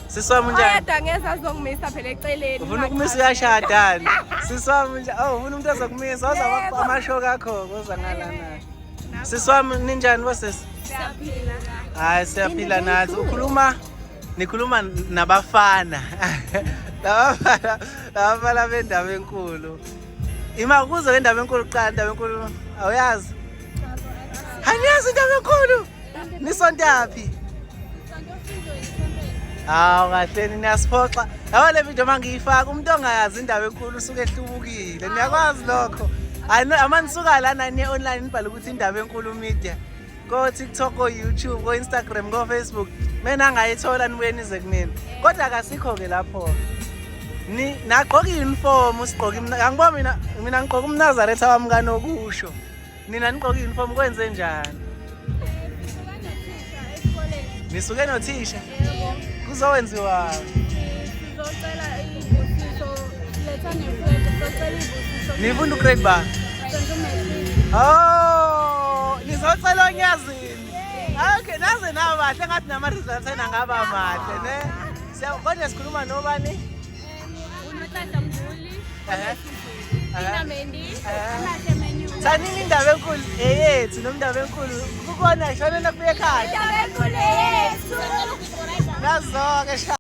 Sisi wami unjani? Oyedwa ngeze azongimisa phela eceleni. Ufuna ukumisa uyashadani. Sisi wami unjani? Oh, ufuna umuntu ozokumisa, oza Yebo. amashoka akho, oza ngalana. Sisi wami ninjani bosisi? Siyaphila. Hayi siyaphila nathi. Ukhuluma nikhuluma nabafana. Labafana, labafana bendaba enkulu. Ima kuze indaba enkulu kuqala, indaba enkulu awuyazi? Aniyazi indaba enkulu. Nisontaphi? Hawu kahleni niyasiphoxa. Yabo le video mangiyifaka umuntu ongayazi indaba enkulu usuke ehlubukile. Niyakwazi lokho. Hayi amanisuka lana niye online nibhale ukuthi indaba enkulu media. Ko TikTok, ko YouTube, ko Instagram, ko Facebook. Mina ngayithola nibuye nize kumina. Kodwa akasikho ke lapho. Ni nagqoka uniform usigqoka mina angibona mina mina ngigqoka umNazaretha wami kanokusho. Nina nigqoka uniform kwenze njani? Nisuke nothisha? Kuzowenziwa Sizocela izibusiso, letha ne-flag, sizocela izibusiso. Nifunda ugrade ba? Senza u-matric. Oh, nizocela onyazini. Okay, naze nabahle ngathi nama results ena ngaba mahle ne. Siya kodwa sikhuluma nobani? Unotata Mbuli, Eh. Ina Mendi, Eh. Amahle Menu. Thanini indaba enkulu eyethu nomndaba enkulu. Kukona shonela kuye ekhaya. Indaba enkulu yethu. Nazo ke sha.